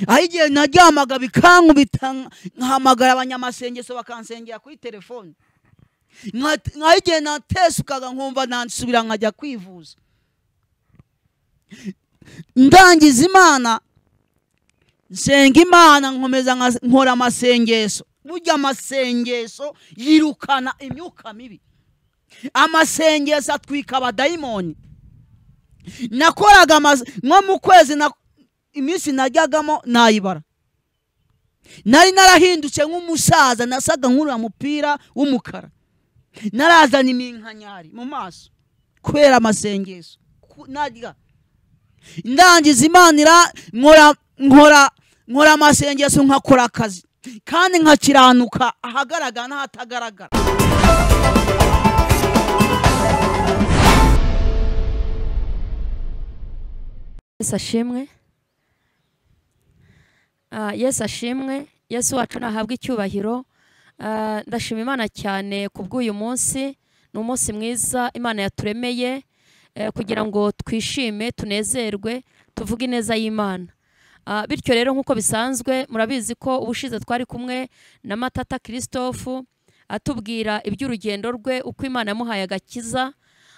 Aho igihe naryamaga bikankubita nkahamagara abanyamasengesho bakansengera kuri telefone. Nkaho igihe natesukaga nkumva nansubira nkajya kwivuza. Ndangiza Imana nsenga Imana nkomeza nkora amasengesho. Burya amasengesho yirukana imyuka mibi. Amasengesho atwika abadayimoni. Nakoraga nko mu kwezi iminsi najyagamo nayibara. Nari narahindutse nk'umusaza, nasaga nk'uriya mupira w'umukara. Narazana iminkanyari mu maso kubera amasengesho. Narya ndangiza Imana nkora amasengesho, nkakora akazi kandi nkakiranuka ahagaragara n'ahatagaragara. Yesu ashimwe. Yesu ashimwe. Yesu wacu nahabwa icyubahiro. Ndashima Imana cyane kubw'uyu munsi. Ni umunsi mwiza Imana yaturemeye kugira ngo twishime, tunezerwe, tuvuge ineza y'Imana. Bityo rero nkuko bisanzwe murabizi ko ubushize twari kumwe na Matata Christophe atubwira iby'urugendo rwe, uko Imana yamuhaye agakiza,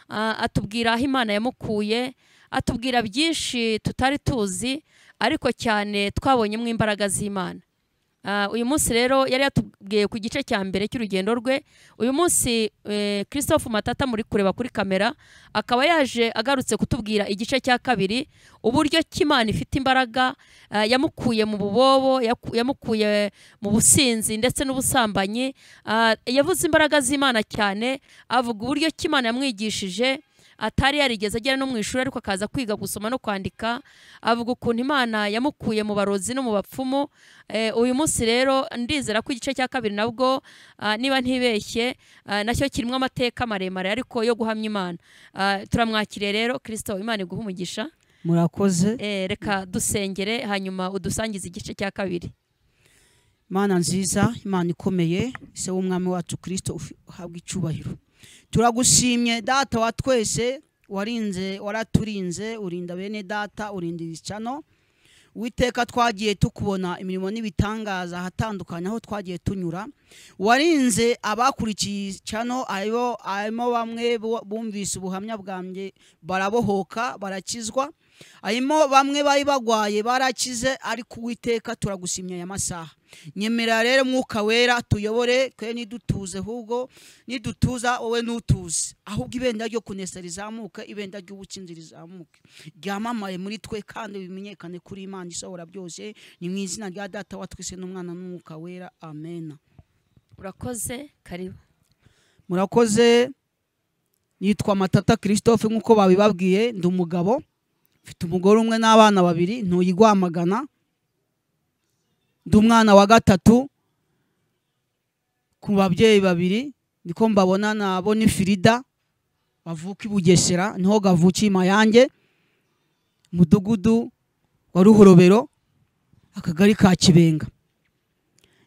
atubwira aho Imana yamukuye, atubwira byinshi tutari tuzi ariko cyane twabonyemo imbaraga z'Imana. Uyu munsi rero yari yatubwiye ku gice cya mbere cy'urugendo rwe. Uyu munsi Christophe Matata muri kureba kuri kamera akaba yaje agarutse kutubwira igice cya kabiri, uburyo Imana ifite imbaraga yamukuye mu bubobo, yamukuye mu businzi ndetse n'ubusambanyi. Yavuze imbaraga z'Imana cyane, avuga uburyo Imana yamwigishije atari yarigeze agera no mu ishuri ariko akaza kwiga gusoma no kwandika. Avuga ukuntu Imana yamukuye mu barozi no mu bapfumu. Uyu munsi rero ndizera ko igice cya kabiri nabwo niba ntibeshye nacyo kirimo amateka maremare ariko yo guhamya Imana. Turamwakiriye rero Kristo, Imana iguhe umugisha. Murakoze. Reka dusengere hanyuma udusangize igice cya kabiri. Imana nziza, Imana ikomeye, se w'umwami wacu Kristo uhabwa icyubahiro. Turagushimye data wa twese, warinze, waraturinze, urinda bene data, urinda ibicano. Uwiteka twagiye tukubona imirimo n'ibitangaza ahatandukanye aho twagiye tunyura. Warinze abakurikiye cano, ayo arimo bamwe bumvise ubuhamya bwanjye barabohoka barakizwa, arimo bamwe bari bagwaye barakize, ariko Uwiteka turagushimye aya masaha. Nyemera rero Mwuka Wera tuyobore, twe nidutuze, ahubwo nidutuza wowe nutuze, ahubwo ibendera ryo kunesa rizamuke, ibendera ry'ubutsinzi rizamuke, ryamamaye muri twe kandi bimenyekane kuri Imana ishobora byose. Ni mu izina rya Data wa twese n'Umwana n'Umwuka Wera, amen. Urakoze, karibu. Murakoze. Nitwa Matata Christophe nkuko babibabwiye, ndi umugabo, mfite umugore umwe n'abana babiri, ntuye i Rwamagana. Ndi umwana wa gatatu ku babyeyi babiri, niko mbabona nabo ni Frida bavuka i Bugesera, niho gavukiye Mayange, mudugudu wa Ruhorobero, akagari ka Kibenga.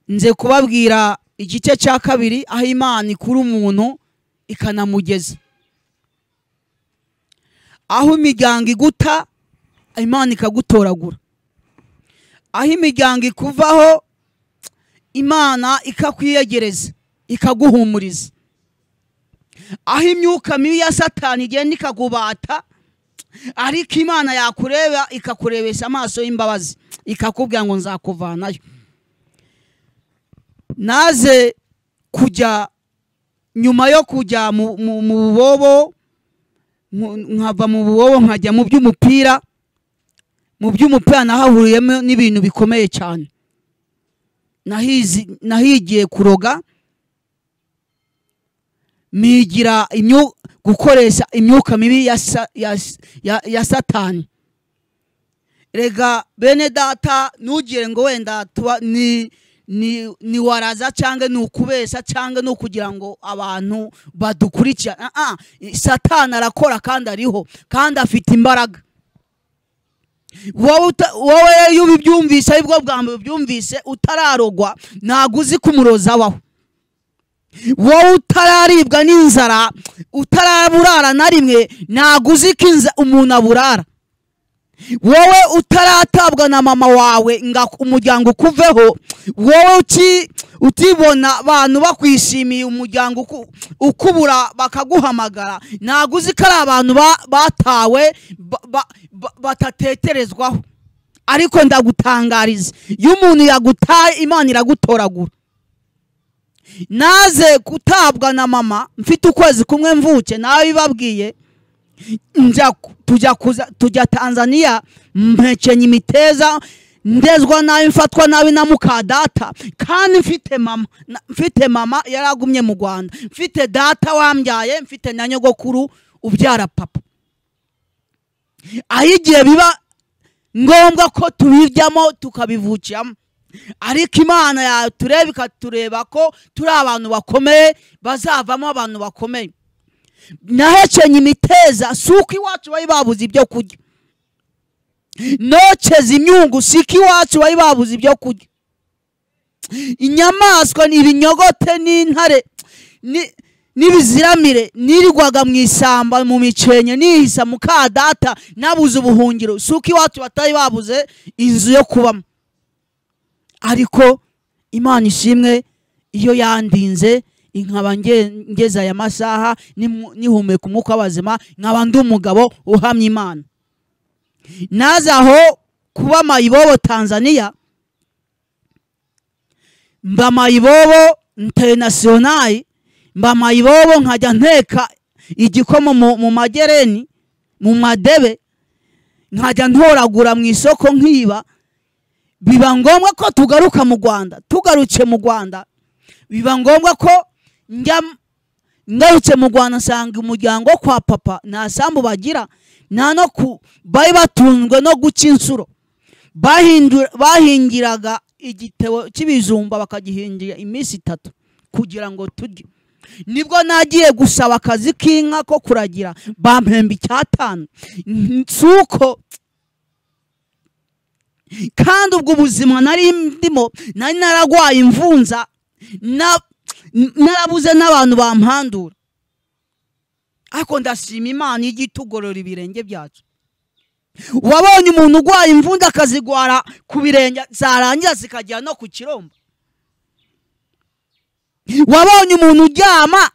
Nze kubabwira igice cya kabiri aho Imana ikura umuntu ikanamugeza, aho imiryango iguta Imana ikagutoragura, aho imiryango ikuvaho Imana ikakwiyegereza ikaguhumuriza, aho imyuka mibi ya Satani igenda ikagubata ariko Imana yakureba ikakurebesha amaso y'imbabazi ikakubwira ngo nzakuvanayo. Naze kujya nyuma yo kujya mu bubobo, nkava mu bubobo nkajya mu by'umupira. Mu by'umupira nahahuriyemo n'ibintu bikomeye cyane. Nahigiye kuroga, migira gukoresha imyuka mibi ya Satani. Rega bene data, ntugire ngo wenda tuba ni waraza cyangwa ni ukubesha cyangwa ni ukugira ngo abantu badukurikira. Satani arakora kandi ariho kandi afite imbaraga. Wowe iyo ubibyumvise, aribwo bwa mbere ubyumvise, utararogwa ntabwo uzi ko umurozi abaho. Wowe utararibwa n'inzara, utaraburara na rimwe, ntabwo uzi ko umuntu aburara. Wowe utaratabwa na mama wawe nga umuryango ukuveho, wowe utibona abantu bakwishimiye umuryango ukubura bakaguhamagara, ntabwo uzi ko ari abantu batawe batateterezwaho. Ariko ndagutangariza, iyo umuntu yagutaye Imana iragutoragura. Naze kutabwa na mama mfite ukwezi kumwe mvuke, nawe bibabwiye, tujya Tanzania, mpekenya imiteza, ndezwa nabi, mfatwa nabi na muka data, kandi mfite mama yaragumye mu Rwanda, mfite data wambyaye, mfite na nyogokuru ubyara papa. Aho igihe biba ngombwa ko tubijyamo tukabivukiramo, ariko Imana yatureba ikatureba ko turi abantu bakomeye, bazavamo abantu bakomeye. Nahekenye imiteza si uko iwacu bari babuze ibyo kurya, nokeza imyungu si uko iwacu bari babuze ibyo kurya. Inyamaswa ni ibinyogote n'intare n'ibiziramire, nirirwaga mu ishyamba mu mikenke nihisa muka data, nabuze ubuhungiro, si uko iwacu batari babuze inzu yo kubamo. Ariko Imana ishimwe iyo yandinze, inkaba ngeze aya masaha nihumeka umwuka w'abazima, nkaba ndi umugabo uhamya Imana. Naza aho kuba mayibobo Tanzania, mba mayibobo international, mba mayibobo nkajya nteka igikoma mu magereni, mu madebe, nkajya ntoragura mu isoko nkiba. Biba ngombwa ko tugaruka mu Rwanda. Tugarutse mu Rwanda biba ngombwa ko njya ngarutse mu Rwanda nsanga umuryango kwa papa nta sambu bagira, nta no ku bari batunzwe no guca insuro. Bahingiraga igitebo cy'ibijumba bakagihingira iminsi 3 kugira ngo turye. Nibwo nagiye gusaba akazi k'inka ko kuragira, bampemba 5. Nsuko kandi ubwo buzima nari ndimo, nari naragwaye imvunza, narabuze n'abantu bampandura. Ariko ndashima Imana igitugorora ibirenge byacu. Wabonye umuntu ugwaye imvunza akazigwara ku birenge, zarangira zikajya no ku kirombo. Wabonye umuntu uryama,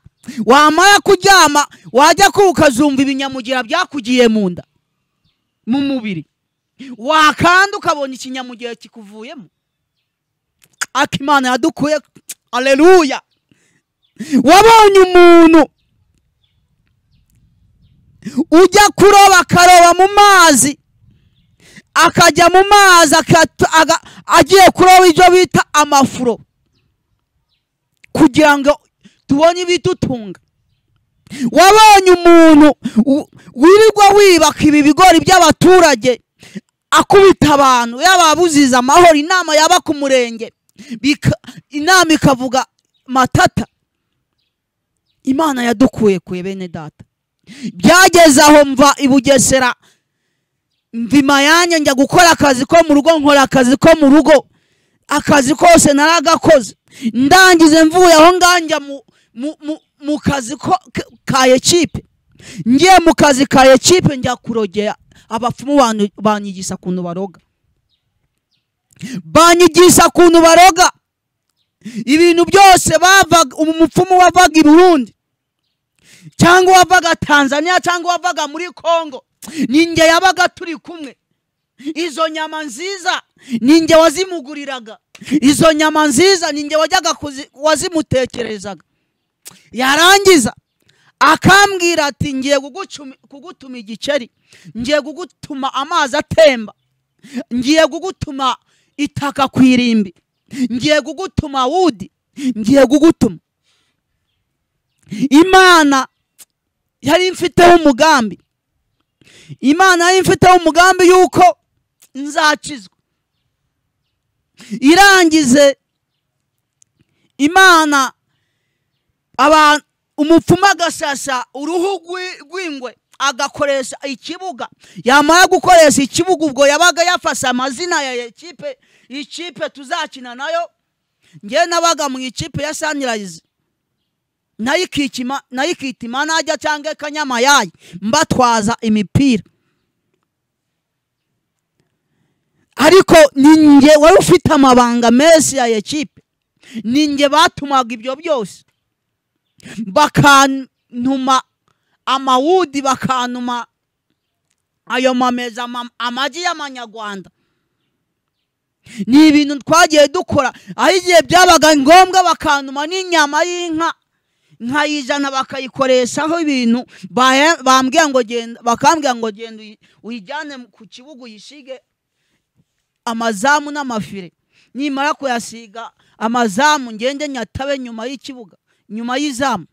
wamara kuryama wajya ukazumva ibinyamugira byakugiye mu nda, mu mubiri, wakanda ukabona ikinyamugira kikuvuyemo. Ariko Imana yadukuye, aleluya. Wabonye umuntu ujya kuroba akaroba mu mazi, akajya mu mazi agiye kuroba ibyo bita amafuro kugira ngo tubone ibitutunga. Wabonye umuntu wirirwa wibaka ibi bigori by'abaturage, akubita abantu yababuziza amahoro, inama yaba ku murenge, inama ikavuga matata. Imana yadukuye kuye bene data. Byageze aho mva i Bugesera, mva Mayange njya gukora akazi ko mu rugo, nkora akazi ko mu rugo, akazi kose naragakoze. Ndangize mvuye aho nganja mu kazi ka ekipe. Ngiye mu kazi ka ekipe njya kurogera abapfumu, banyigisha kuntu baroga, banyigisha kuntu baroga ibintu byose. Bavaga umupfumu wavaga i Burundi cyangwa wavaga Tanzania cyangwa wavaga muri Kongo, ninjye yabaga turi kumwe. Izo nyama nziza ninjye wazimuguriraga, izo nyama nziza ninjye wajyaga wazimutekerezaga. Yarangiza akambwira ati ngiye kugutuma igiceri, ngiye kugutuma amazi atemba, ngiye kugutuma itaka kwirimbi, ngiye kugutuma wudi, ngiye kugutuma. Imana yari mfiteho umugambi, Imana yari mfiteho umugambi yuko nzakizwa. Irangize Imana umupfumu agasasa uruhu rw'ingwe, agakoresha ikibuga. Yamara gukoresha ikibuga, ubwo yabaga yafashe amazina ya ekipe, ikipe tuzakina nayo. Ngewe nabaga mu ikipe ya Sunrise, nayikita Imanajya cyangwa Kanyamayayi, mbatwaza imipira. Ariko ninjye wari ufite amabanga menshi ya ekipe, ninjye batumaga ibyo byose, bakantuma amawudi, bakantuma ayo mameza, amagi y'amanyarwanda. Ni ibintu twagiye dukora, aho igihe byabaga ngombwa bakantuma n'inyama y'inka nkayijana bakayikoreshaho ibintu, bambwira ngo genda, bakambwira ngo genda uyijyane ku kibuga uyisige amazamu n'amafire, nimara kuyasiga amazamu ngende nyatabe nyuma y'ikibuga, nyuma y'izamu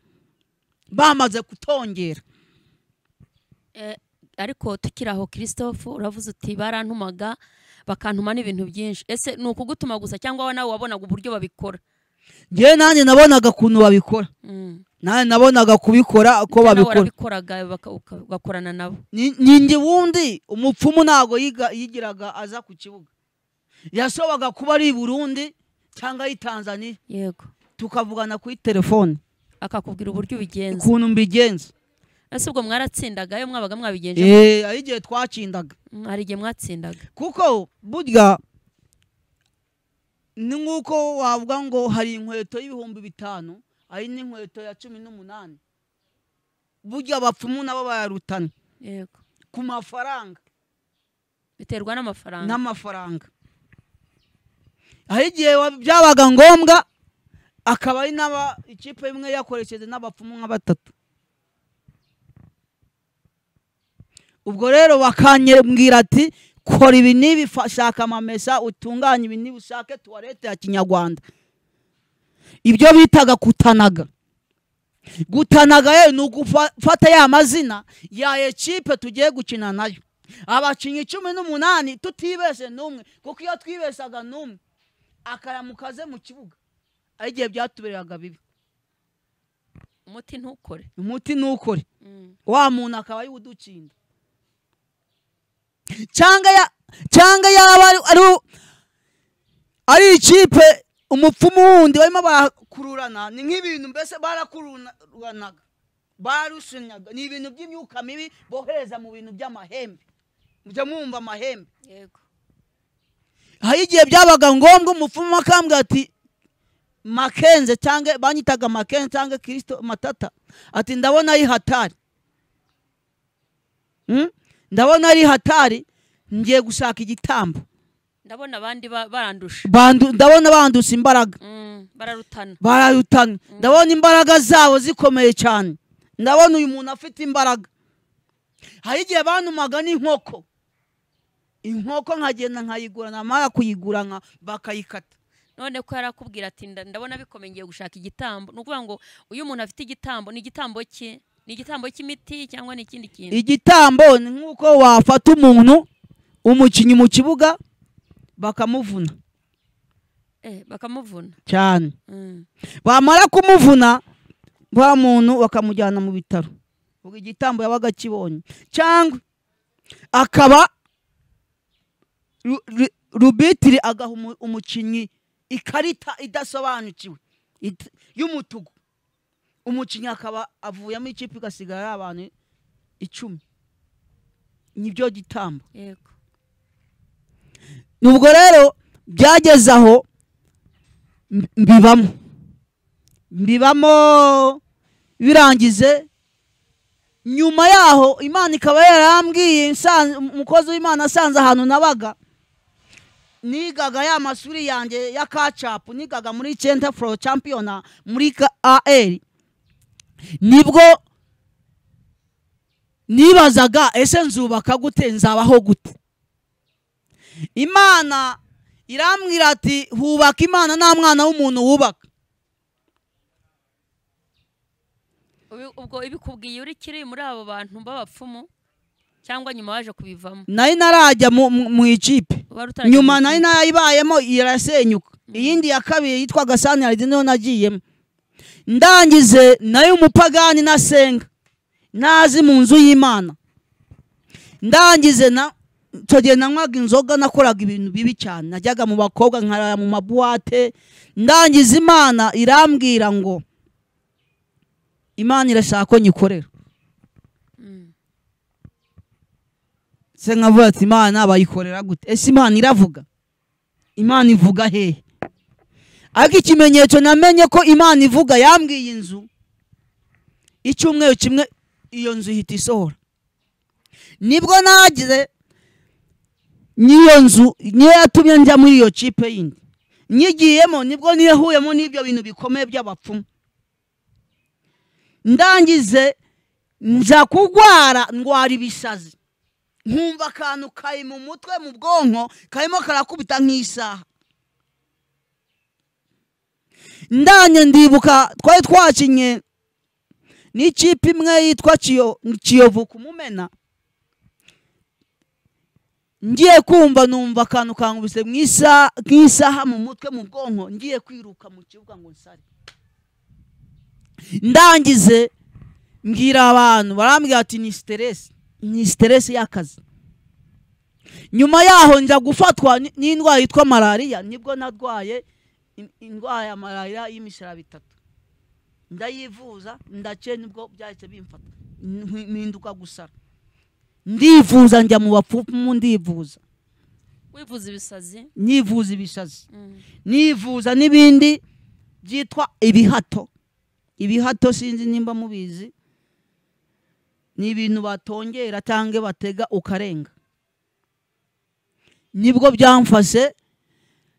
bamaze kutongera. Ariko tukiri aho Christophe, uravuze uti barantumaga bakantuma n'ibintu byinshi. Ese ni ukugutuma gusa cyangwa nawe wabonaga uburyo babikora? Njyewe nanjye nabonaga ukuntu babikora. Nanjye nabonaga kubikora uko babikora. Warabikoraga ugakorana nabo. Ninjye wundi umupfumu ntago yigiraga aza ku kibuga, yashoboraga kuba ari i Burundi cyangwa ari Tanzania. Yego. Tukavugana kuri telefone, akakubwira uburyo ubigenza, ukuntu mbigenza. Ese ubwo mwaratsindaga iyo mwabaga mwabigenje? Hari igihe twatsindaga. Hari igihe mwatsindaga. Kuko burya ni nk'uko wavuga ngo hari inkweto y'5,000, hari n'inkweto ya 18. Burya abapfumu nabo bayarutana. Yego. Ku mafaranga. Biterwa n'amafaranga. N'amafaranga. Hari igihe byabaga ngombwa akaba ari n'aba ikipe imwe yakoresheje n'abapfumu nka batatu. Ubwo rero bakanyembwira ati kora ibi n'ibi, shaka amamesa utunganye ibi n'ibi, ushake tuwarete ya kinyarwanda. Ibyo bitaga kutanaga. Gutanaga rero ni ugufata ya mazina ya ekipe tugiye gukina nayo, abakinnyi 18 tutibeshe n'umwe, kuko iyo twibeshaga n'umwe akaramukaze mu kibuga, ari igihe byatubereraga bibi. Umuti ntukore. Umuti ntukore. Wa muntu akaba ari udukinda. Cyangwa yaba ari ikipe umupfumu wundi barimo barakururana, ni nk'ibintu mbese barakururanaga, barushinyaga, ni ibintu by'imyuka mibi bohereza mu bintu by'amahembe. Mujya mwumva amahembe. Yego. Hari igihe byabaga ngombwa umupfumu akambwira ati Makenze, cyangwa banyitaga Makenze cyangwa Kristo Matata, ati ndabona ari hatari. Ndabona ari hatari, ngiye gushaka igitambo. Ndabona abandi barandusha. Ndabona bandusha imbaraga. Bararutana. Bararutana. Ndabona imbaraga zabo zikomeye cyane. Ndabona uyu muntu afite imbaraga. Hari igihe bantumaga n'inkoko. Inkoko nkagenda nkayigura, namara kuyigura bakayikata. None ko yarakubwira ati ndabona bikomeye ngiye gushaka igitambo. Ni ukuvuga ngo uyu muntu afite igitambo, ni igitambo cye, ni igitambo cy'imiti cyangwa ni ikindi kintu? Igitambo ni nkuko wafata umuntu umukinnyi mu kibuga bakamuvuna. Bakamuvuna cyane. Bamara kumuvuna wa muntu bakamujyana mu bitaro. Ubwo igitambo yabaga kibonye, cyangwa akaba rubitiri agaha umukinnyi ikarita idasobanukiwe y'umutuku, umukinnyi akaba avuyemo ikipe igasigara abantu 10. Nibyo gitambo. Yego. Nubwo rero byageze aho mbibamo birangize. Nyuma yaho Imana ikaba yarambwiye, umukozi w'Imana asanze ahantu nabaga nigaga ya mashuri yanjye ya catch-up, nigaga muri Center for Champion muri AL, nibwo nibazaga ese nzubaka gute, nzabaho gute? Imana irambwira ati hubaka Imana nta mwana w'umuntu wubaka. Ubwo ibikubwiye uri kiri muri abo bantu b'abapfumu cyangwa nyuma waje kubivamo? Nari narajya mu ikipe nyuma, nari narayibayemo irasenyuka. Iyindi ya kabiri yitwaga Saniride niyo nagiyemo. Ndangize nayo umupagani nasenga nazi mu nzu y'Imana. Ndangize na icyo gihe nanywaga inzoga, nakoraga ibintu bibi cyane, najyaga mu bakobwa nkarara mu mabuwate. Ndangize Imana irambwira ngo Imana irashaka ko nyikorera. Se nkavuga ati Imana bayikorera gute? Ese Imana iravuga? Imana ivuga hehe? Ariko ikimenyetso namenye ko Imana ivuga, yambwiye inzu icyumweru kimwe iyo nzu ihita isohora. Nibwo nagize n'iyo nzu niyo yatumye njya muri iyo kipe yindi nyigiyemo, nibwo nihuyemo n'ibyo bintu bikomeye by'abapfumu. Ndangize nza kugwara, ndwara ibisazi, nkumva akantu kari mu mutwe mu bwonko karimo karakubita nk'isaha. Ndanye ndibuka twari twakinye n'ikipe imwe yitwa Kiyovu kumumena, ngiye kumva numva akantu kankubise nk'isaha mu mutwe mu bwonko, ngiye kwiruka mu kibuga ngo nsare. Ndangize mbwira abantu, barambwira ati ni stress, ni stress y'akazi. Nyuma yaho nja gufatwa n'indwara yitwa malaria, nibwo narwaye indwara ya malaria y'imisaraba 3, ndayivuza ndace, nibwo byahise bimfata mpinduka gusara. Ndivuza njya mu bapfumu, ndivuza. Wivuza ibisazi? Nivuza ibisazi. Nivuza n'ibindi byitwa ibihato. Ibihato sinzi nimba mubizi, ni ibintu batongera cyangwa batega ukarenga. Nibwo byamfashe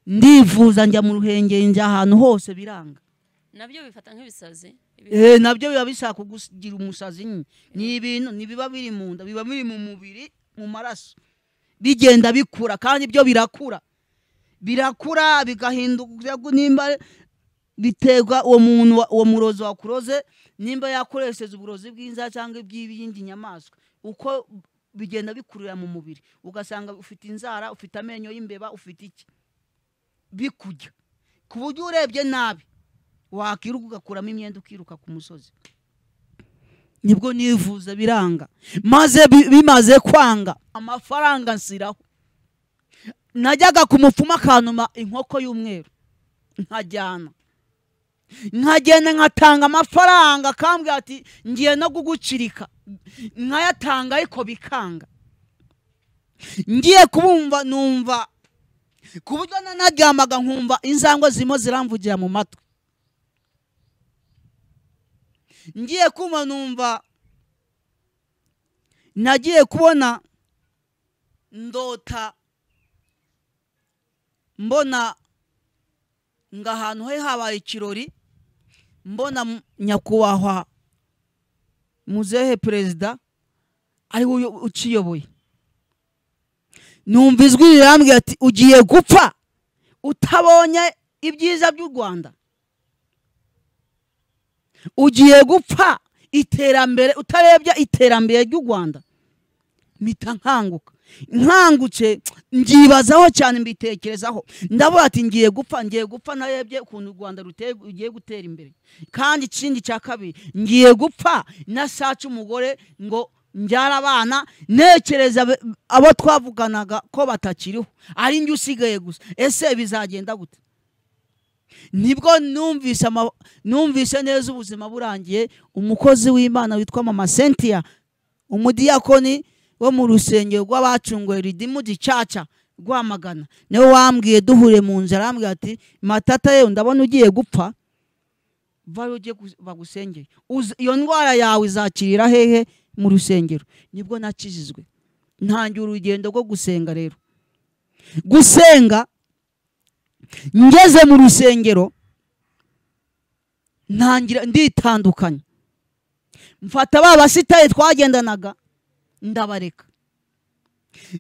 ndivuza njya mu Ruhengeri, njya ahantu hose biranga. Nabyo bifata nk'ibisazi? Nabyo biba bishaka kugugira umusazi nyine. Ni ibintu nibiba biri mu nda, biba biri mu mubiri, mu maraso, bigenda bikura, kandi byo birakura, birakura bigahinduka. Nimba biterwa uwo muntu, uwo murozi wakuroze, nimba yakoresheje uburozi bw'inza cyangwa iby'ibindi nyamaswa, uko bigenda bikurira mu mubiri, ugasanga ufite inzara, ufite amenyo y'imbeba, ufite iki, bikujya ku buryo urebye nabi wakiruka ugakuramo imyenda ukiruka ku musozi. Nibwo nivuza biranga, maze bimaze kwanga amafaranga nsiraho. Najyaga ku mupfumu akantuma inkoko y'umweru nkajyana, nkagenda nkatanga amafaranga, akambwira ati ngiye no kugucirika, nkayatanga ariko bikanga. Ngiye kubumva numva ku buryo nanaryamaga nkumva inzangwa zirimo ziramvugira mu matwi. Ngiye kumva numva nagiye kubona ndota mbona nga ahantu he habaye ikirori, mbona nyakubahwa muzehe perezida ari we uciyoboye. Numva ijwi rirambwira ati ugiye gupfa utabonye ibyiza by'u Rwanda, ugiye gupfa iterambere utarebye iterambere ry'u Rwanda. Mpita nkanguka, nkangutse ngibazaho cyane, mbitekerezaho, ndavuga ati ngiye gupfa, ngiye gupfa narebye ukuntu u Rwanda rugiye gutera imbere. Kandi ikindi cya kabiri, ngiye gupfa nasaca umugore ngo mbyara abana, ntekereza abo twavuganaga ko batakiriho, ari njye usigaye gusa, ese bizagenda gute? Nibwo numvise neza ubuzima burangiye. Umukozi w'Imana witwa Mama Cynthia, umudiyakoni wo mu rusengero rw'abacunguwe Redeemed Church Rwamagana, niwe wambwiye duhure mu nzira, arambwira ati Matata yewe ndabona ugiye gupfa, vayo ujye bagusengere, iyo ndwara yawe izakirira hehe? Mu rusengero. Nibwo nakijijwe, ntangira urugendo rwo gusenga. Rero gusenga ngeze mu rusengero ntangira nditandukanya, mfata ba basitaye twagendanaga ndabareka,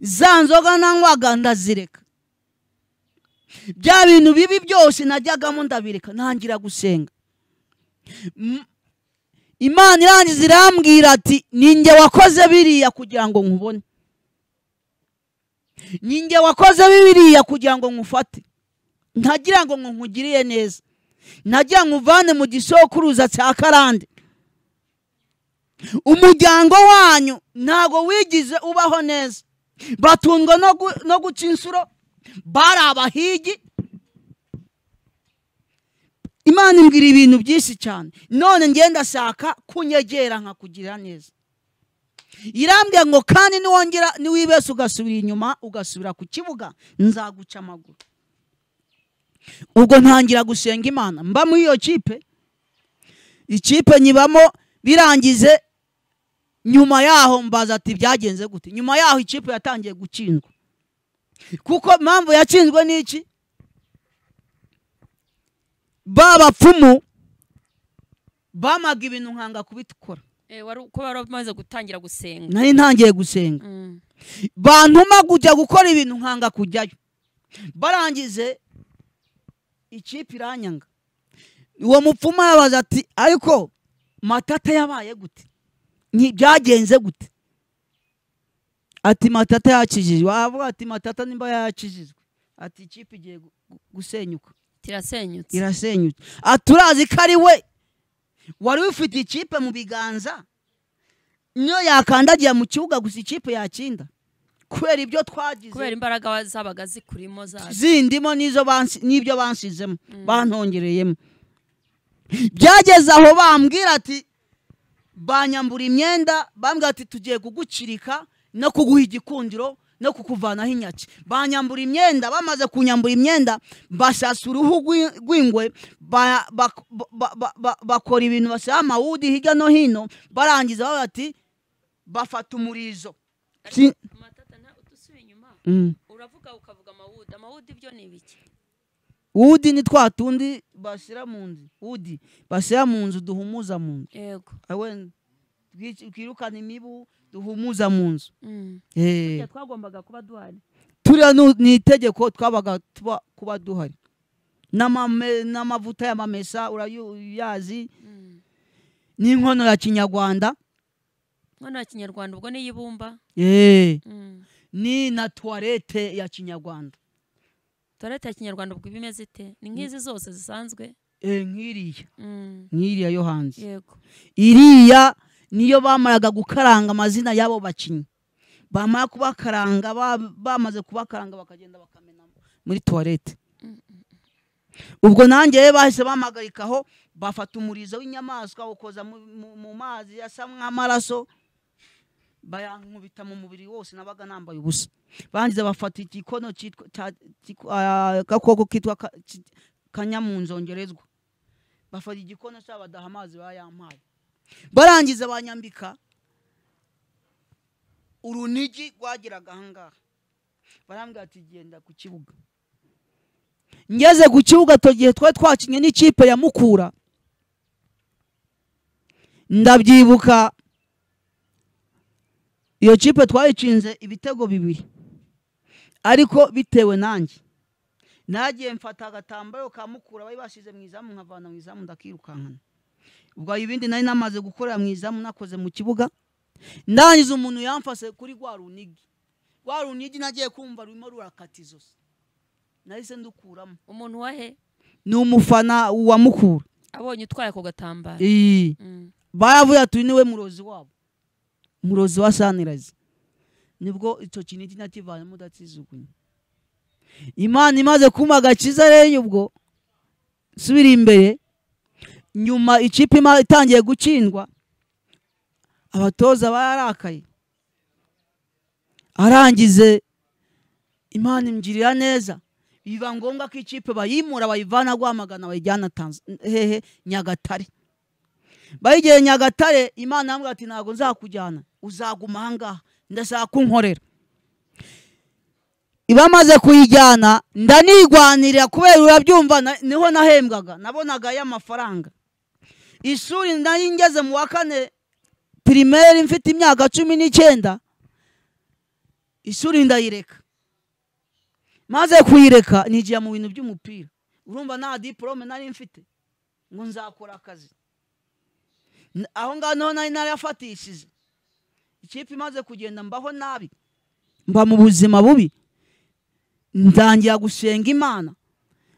za nzoga nanywaga ndazireka, bya bintu bibi byose najyagamo ndabireka, ntangira gusenga. Imana irangiza irambwira ati ninjye wakoze biriya kugira ngo nkubone, ninjye wakoze biriya kugira ngo nkufate, ntagira ngo nkugiriye neza, ntagira ngo uvane mu gisokuruza cya karande. Umuryango wanyu ntago wigize ubaho neza, batundwa no guca insuro, bari abahigi. Imana imbwira ibintu byinshi cyane, none ngenda ndashaka kunyegera nkakugirira neza. Irambwira ngo kandi niwongera niwibese ugasubira inyuma ugasubira ku kibuga nzaguca amaguru. Ubwo ntangira gusenga Imana mba muri iyo kipe, ikipe nyibamo birangize. Nyuma yaho mbaza ati byagenze gute? Nyuma yaho ikipe yatangiye gutsindwa. Kuko impamvu yatsinzwe n'iki? Babapfumu bamaga ibintu nkanga kubikora. Wari uko wari gutangira gusenga. Nari ntangiye gusenga. Bantuma kujya gukora ibintu nkanga kujyayo. Barangize ikipe iranyanga. Uwo mupfumu yabaza ati ariko Matata yabaye gute? Ni byagenze gute? Ati Matata yakijijwe. Avuga ati Matata nimba yakijijwe, ati ikipe igiye gusenyuka. Tirasenyutse. Irasenyutse. Aturazi ko ari we wari ufite ikipe mu biganza, niyo yakandagiye mu kibuga gusa ikipe yakinda. Kubera ibyo twagize, kubera imbaraga zabaga zikurimo zindimo nizo n'ibyo bansizemo, bantongereyemo. Byageze aho bambwira ati banyambura imyenda, bambwira ati tugiye kugucirika no kuguha igikundiro no kukuvanaho inyaki. Banyambura imyenda, bamaze kunyambura imyenda basasa uruhu rw'ingwe, bakora ibintu basa amawudi hirya no hino. Barangiza bati bafata umurizo. Matata nta utusubiye inyuma. Uravuga ukavuga amawudi, amawudi byo ni ibiki? Wudi ni twa tundi bashyira mu nzu, wudi bashyira mu nzu duhumuza mu nzu. Yego. Awe twirukana imibu duhumuza mu nzu. Twagombaga kuba duhari. Turiya ni itegeko twabaga kuba duhari. N'amavuta y'amamesa urayazi, n'inkono ya Kinyarwanda. Inkono ya Kinyarwanda ubwo ni iy'ibumba. Ni na toilette ya Kinyarwanda. Toilette ya Kinyarwanda ubwo ibimeze ite? Ni nk'izi zose zisanzwe? Nk'iriya. Nk'iriya yo hanze. Yego. Iriya niyo bamaraga gukaranga amazina yabo bakinyi. Bamara kubakaranga, bamaze kubakaranga bakagenda bakamena muri toilette. Ubwo nanjye bahise bamagarikaho, bafata umurizo w'inyamaswa ukoza mu mazi asa nk'amaraso, bayankubita mu mubiri wose, nabaga nambaye ubusa. Bangiza bafata igikono cyitwa gakoko kitwa kanyamunzongerezwa, bafata igikono cyabadaha amazi bayampaye. Barangiza banyambika urunigi rwagiraga ahangaha, barambwira ati genda ku kibuga. Ngeze ku kibuga togiye twari twakinye n'ikipe ya Mukura, ndabyibuka iyo kipe twayicinze ibitego 2, ariko bitewe nanjye nagiye mfata agatambaro ka Mukura bari bashize mu izamu, nkavana mu izamu ndakirukankana. Ubwo ibindi nari namaze gukorera mu izamu nakoze mu kibuga. Ndangiza umuntu yamfase kuri rwa runigi. Rwa runigi nagiye kumva rurimo rurakata izosi, nahise ndukuramo. Umuntu wahe? Ni umufana wa Mukura. Abonye utwaye ako gatambaro. Baravuye ati niwe murozi wabo, murozi wa Sunrise. Nibwo icyo kinigi nakivanyemo ndakijugunya. Imana imaze kumpa agakiza rero, ubwo subira imbere. Nyuma ikipe itangiye gutsindwa, abatoza bararakaye. Arangize Imana imgirira neza, biba ngombwa ko ikipe bayimura bayivana Rwamagana bayijyana hehe Nyagatare. Bayigiye Nyagatare, Imana yambwira ati ntago nzakujyana, uzaguma ahangaha, ndashaka kunkorera. Ibamaze kuyijyana ndanigwanirira, kubera urabyumva niho nahembwaga, nabonaga y'amafaranga. Ishuri nari ngeze mu wa 4 primaire mfite imyaka 19, ishuri ndayireka. Maze kuyireka nigiye mu bintu by'umupira. Urumva nta diplome nari mfite ngo nzakora akazi. Aho ngaho niho nari narafatishije. Ikipe imaze kugenda mbaho nabi, mba mu buzima bubi. Ndangira gusenga Imana,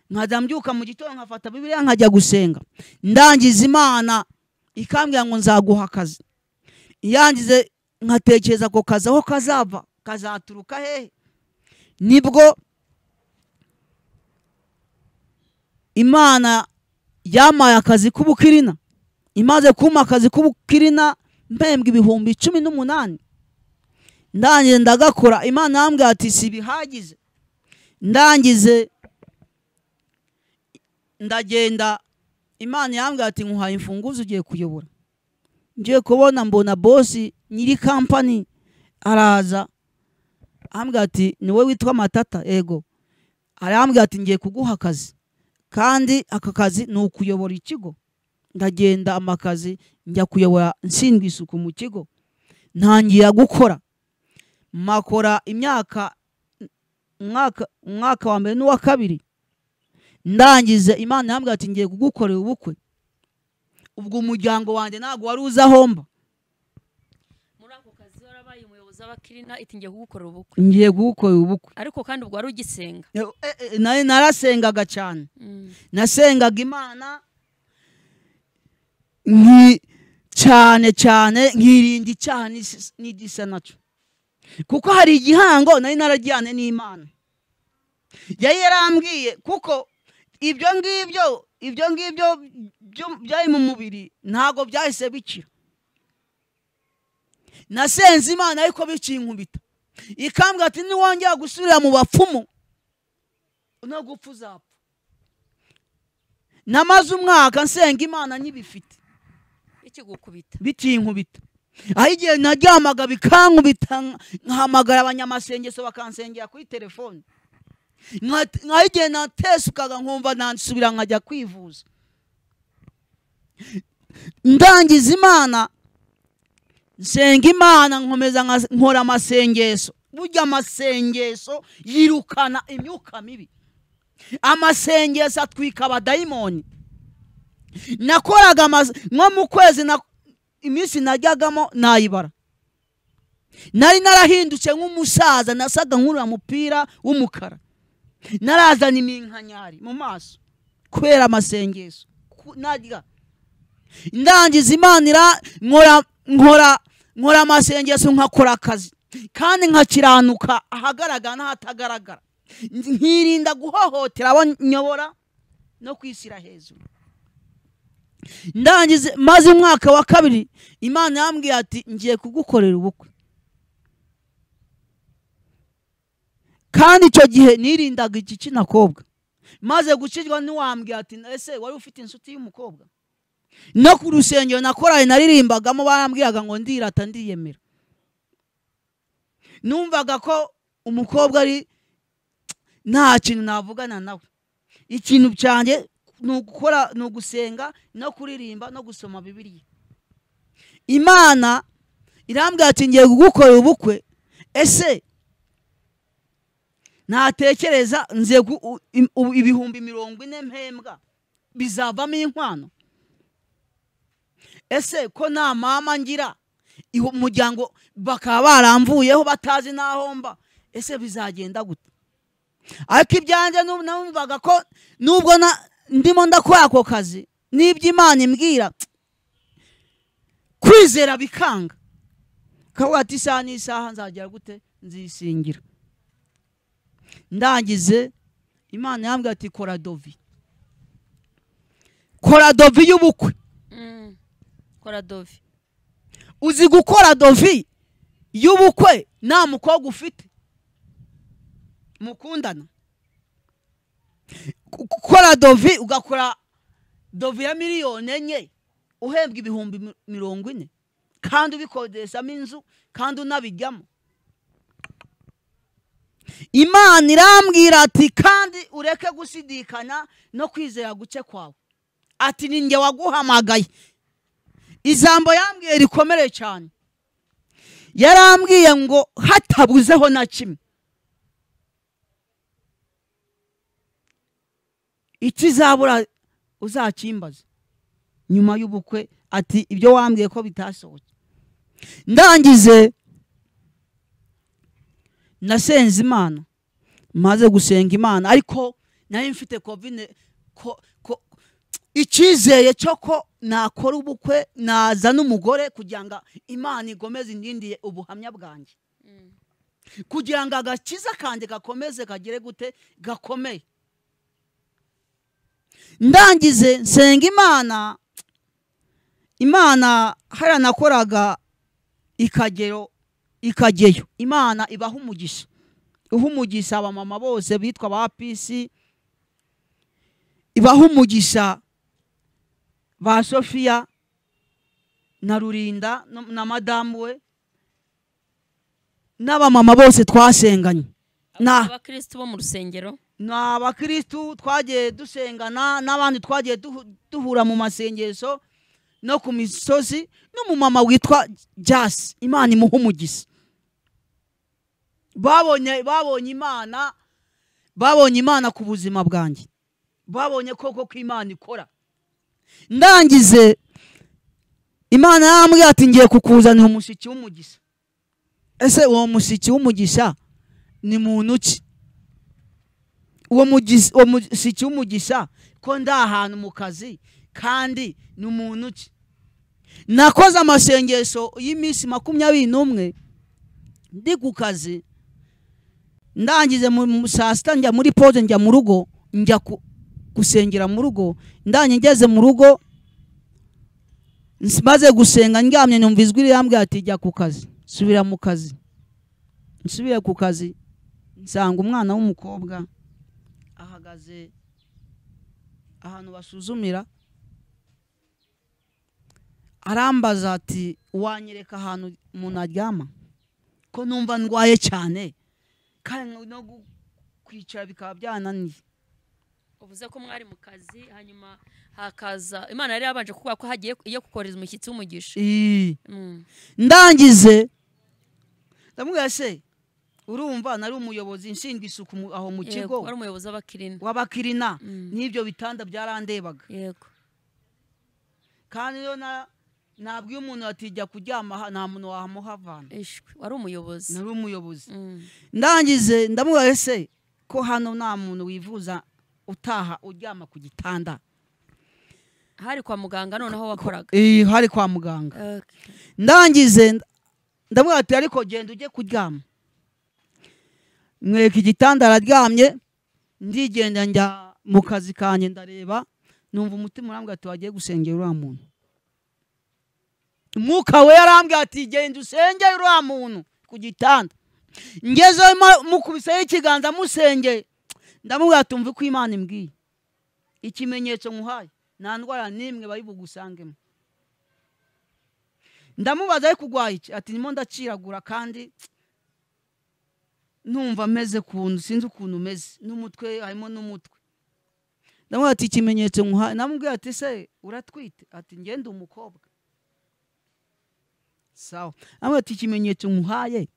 nkajya mbyuka mu gitondo nkafata Bibiliya nkajya gusenga. Ndangiza Imana ikambwira ngo nzaguha akazi. Iyangize nkatekereza ko kazi aho kazava kazaturuka hehe. Nibwo Imana yamaye akazi k'ubukirina. Imaze kumpa akazi k'ubukirina mpembwa 18,000. Ndangize ndagakora, Imana yambwiye ati si bihagize. Ndangize ndagenda, Imana yambwiye ati nkuhaye imfunguzo ugiye kuyobora. Ngiye kubona mbona bosi nyiri company araza ambwira ati ni wowe witwa Matata? Ego. Arambwira ati ngiye kuguha akazi, kandi aka kazi ni ukuyobora ikigo. Ndagenda amakazi njya kuyobora nshinzwe isuku mu kigo. Ntangira gukora, makora imyaka umwaka wa mbere n'uwa kabiri. Ndangize Imana yambwira ati ngiye kugukorera ubukwe. Ubwo umuryango wanjye ntago wari uzi aho mba. Muri ako kazi warabaye umuyobozi w'abakirina, iti ngiye kugukorera ubukwe. Ngiye kugukorera ubukwe. Ariko kandi ubwo wari ugisenga? Narasengaga cyane. Nasengaga Imana cyane cyane, nkirinda icyaha n'igisa nacyo, kuko hari igihango nari narajyane n'Imana. Yari yarambwiye, kuko ibyo ngibyo byari mu mubiri ntago byahise bikira. Nasenze Imana ariko bikinkubita, ikambwira ati niwongera gusubira mu bapfumu no gupfa uzapfa. Namaze umwaka nsenga Imana nyibifite, bikinkubita. Aho igihe naryamaga bikankubita, nkahamagara abanyamasengesho bakansengera kuri telefone. Nkaho igihe natesukaga nkumva nansubira nkajya kwivuza. Ndangiza Imana nsenga Imana, nkomeza nkora amasengesho. Burya amasengesho yirukana imyuka mibi, amasengesho atwika abadayimoni. Nakoraga nko mu kwezi iminsi najyagamo nayibara. Nari narahindutse nk'umusaza, nasaga nk'uriya mupira w'umukara, narazana iminkanyari mu maso kubera amasengesho narya. Ndangiza Imana nkora amasengesho, nkakora akazi kandi nkakiranuka ahagaragara n'ahatagaragara, nkirinda guhohotera abo nyobora no kwishyira hejuru. Ndangize maze umwaka wa kabiri, Imana yambwiye ati ngiye kugukorera ubukwe. Kandi icyo gihe nirindaga igitsina kobwa. Maze gukizwa ntiwambwiye ati ese wari ufite inshuti y'umukobwa? No ku rusengero nakoraye naririmbagamo barambwiraga ngo ndirata ndiyemera. Numvaga ko umukobwa ari nta kintu navugana nawe. Ikintu cyanjye ni ugukora, ni ugusenga no kuririmba no gusoma Bibiliya. Imana irambwira ati ngiye kugukorera ubukwe. Ese natekereza nze 40,000 mpembwa bizavamo inkwano? Ese ko nta mama ngira, umuryango bakaba baramvuyeho batazi naho mba, ese bizagenda gute? Ariko ibyanjye numvaga ko nubwo ndimo ndakora ako kazi n'ibyo Imana imbwira, kwizera bikanga. Kavuga ati isaha n'isaha nzagera gute, nzisingira. Ndangize Imana yambwira ati kora dovi, kora dovi y'ubukwe. Kora dovi. Uzi gukora dovi y'ubukwe nta mukobwa ufite mukundana? Gukora dovi, ugakora dovi ya 4,000,000 uhembwa 40,000, kandi ubikodeshamo inzu kandi unabijyamo. Imana irambwira ati kandi ureke gushidikanya no kwizera guke kwawe, ati ni njye waguhamagaye. Ijambo yambwiye rikomere cyane, yarambwiye ngo hatabuzeho na kimwe, ikizabura uzakimbaza nyuma y'ubukwe, ati ibyo wambwiye ko bitasohotse. Ndangize nasenze Imana, maze gusenga Imana, ariko nari mfite covid ko icyizere cyo ko nakora ubukwe naza n'umugore kugira ngo Imana igomeze indindiye ubuhamya bwanjye, kugira ngo agakiza kanjye gakomeze kagere gute, gakomeye. Ndangize nsenga Imana, Imana haranakoraga ikagero Ikageyo. Imana ibaha umugisha, iha umugisha abamama bose bitwa ba Pisi, ibaha umugisha ba Sofia na Rurinda na madamu we n'abamama bose twasenganye. Na abakristo bo mu rusengero, na abakristo twagiye dusengana n'abandi twagiye duhura mu masengesho no ku misozi, n'umumama witwa Jas, Imana imuha umugisha. Babonye Imana, babonye Imana ku buzima bwanjye, babonye koko ko Imana ikora. Ndangize Imana yambwiye ati ngiye kukuzanira umushiki w'umugisha. Ese uwo mushiki w'umugisha ni muntu ki? Uwo mushiki w'umugisha ko ndi ahantu mu kazi kandi ni muntu ki? Nakoze amasengesho y'iminsi 21 ndi ku kazi. Ndangize mu saa sita njya muri pause, njya mu rugo, njya gusengera mu rugo. Ndanye ngeze mu rugo maze gusenga ndyamye numva ijwi rirambwira ati jya ku kazi, subira mu kazi. Nsubiye ku kazi nsanga umwana w'umukobwa ahagaze ahantu basuzumira, arambaza ati wanyereka ahantu umuntu aryama ko numva ndwaye cyane kandi no kwicara bikaba byananiye. Uvuze ko mwari mu kazi, hanyuma hakaza Imana yari yabanje kukuba ko hagiye iyo kukoreza umushyitsi w'umugisha. Ndangize ndamubwira se urumva nari umuyobozi nshinzwe isuku aho mu kigo, wari umuyobozi w'abakirina n'ibyo bitanda byarandebaga. Yego. Kandi yo nabwiye umuntu atijya kuryama nta muntu wamuhavana. Ishwe, wari umuyobozi. Nari umuyobozi. Ndangize ndamubwira se ko hano nta muntu wivuza utaha uryama ku gitanda. Hari kwa muganga noneho wakoraga? Hari kwa muganga. Ndangize ndamubwira ati ariko genda ujye kuryama. Mwereka igitanda araryamye, ndigenda njya mu kazi kanjye ndareba, numva umutima urambwira ati wagiye gusengera uriya muntu. Umwuka we yarambwira ati genda usengere uriya muntu ku gitanda. Ngezeyo mukubiseho ikiganza musengeye, ndamubwira ati umva uko Imana imbwiye, ikimenyetso nkuhaye nta ndwara n'imwe bari bugusangemo. Ndamubaza ariko urwaye iki? Ati ndimo ndaciragura kandi numva meze kuntu sinzi ukuntu meze n'umutwe harimo n'umutwe. Ndamubwira ati ikimenyetso nkuhaye. Namubwira ati se uratwite? Ati ngende umukobwa. Sawa. Namubwira ati ikimenyetso nkuhaye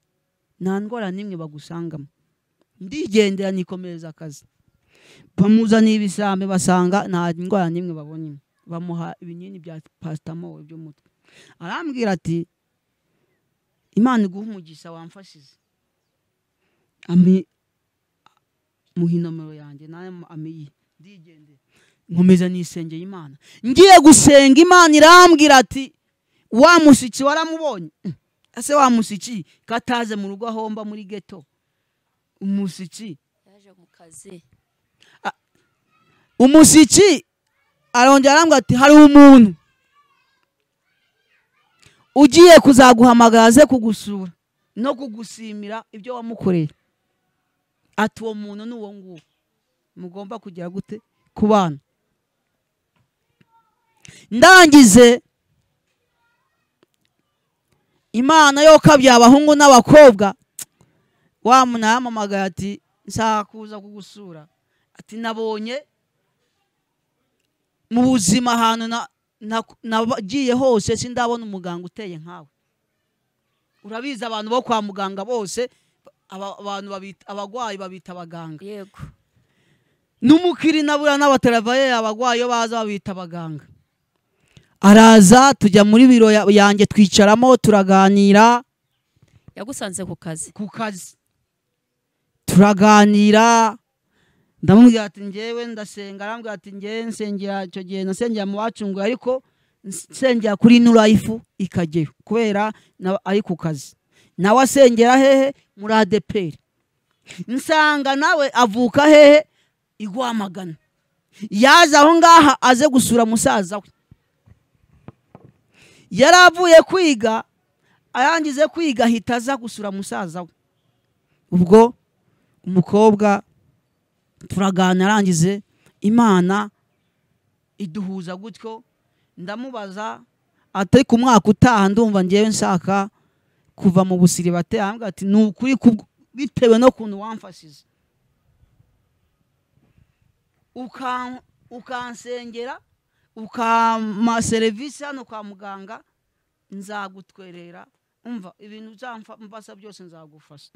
nta ndwara n'imwe bagusangamo. Ndigendera nikomereza akazi. Bamuzaniye ibisambe basanga nta ndwara n'imwe babonye, bamuha ibinini bya paracetamol by'umutwe. Arambwira ati Imana iguhe umugisha wamfashize. Muha inomero yanjye nawe amiye, ndigendera nkomeza nisengeye Imana. Ngiye gusenga Imana irambwira ati wa mushyitsi waramubonye? Ese wa mushyitsi kataze mu rugo ahomba muri ghetto? Umushyitsi yaje mu kazi. Umushyitsi arongera arambwira ati hari umuntu ugiye kuzaguhamagara aze kugusura no kugusimira ibyo wamukoreye. Ati uwo muntu ni uwo nguwo mugomba kugira gute kubana. Ndangize Imana yo kabya abahungu n'abakobwa, wa muntu yampamagaye ati nshaka kuza kugusura. Ati nabonye mu buzima ahantu nagiye hose sindabona umuganga uteye nkawe. Urabizi abantu bo kwa muganga bose abantu babita abagwayi babita abaganga. Yego. N'umukiri nabura n'abataravaye abagwayi baza babita abaganga. Araza tujya muri biro yanjye twicaramo turaganira. Yagusanze ku kazi? Ku kazi. Turaganira. Ndamubwira ati njyewe ndasenga. Arambwira ati njyewe nsengera icyo gihe nasengera mu bacunguye ariko nsengera kuri New Life Ikageyo kubera ari ku kazi. Nawe asengera hehe? Muri ADPR. Nsanga nawe avuka hehe? I Rwamagana. Yaza aho ngaha aze gusura musaza we. Yaravuye kwiga Arangize kwiga ahita aza gusura musaza we. Ubwo umukobwa turaganira, arangize Imana iduhuza gutyo. Ndamubaza ati ku mwaka utaha ndumva ngewe nshaka kuva mu busiribate. Arambwira ati ni ukuri bitewe no kuntu wamfashize ukansengera ukampa serivisi hano kwa muganga, nzagutwerera, umva ibintu uzamfasha byose nzagufasha.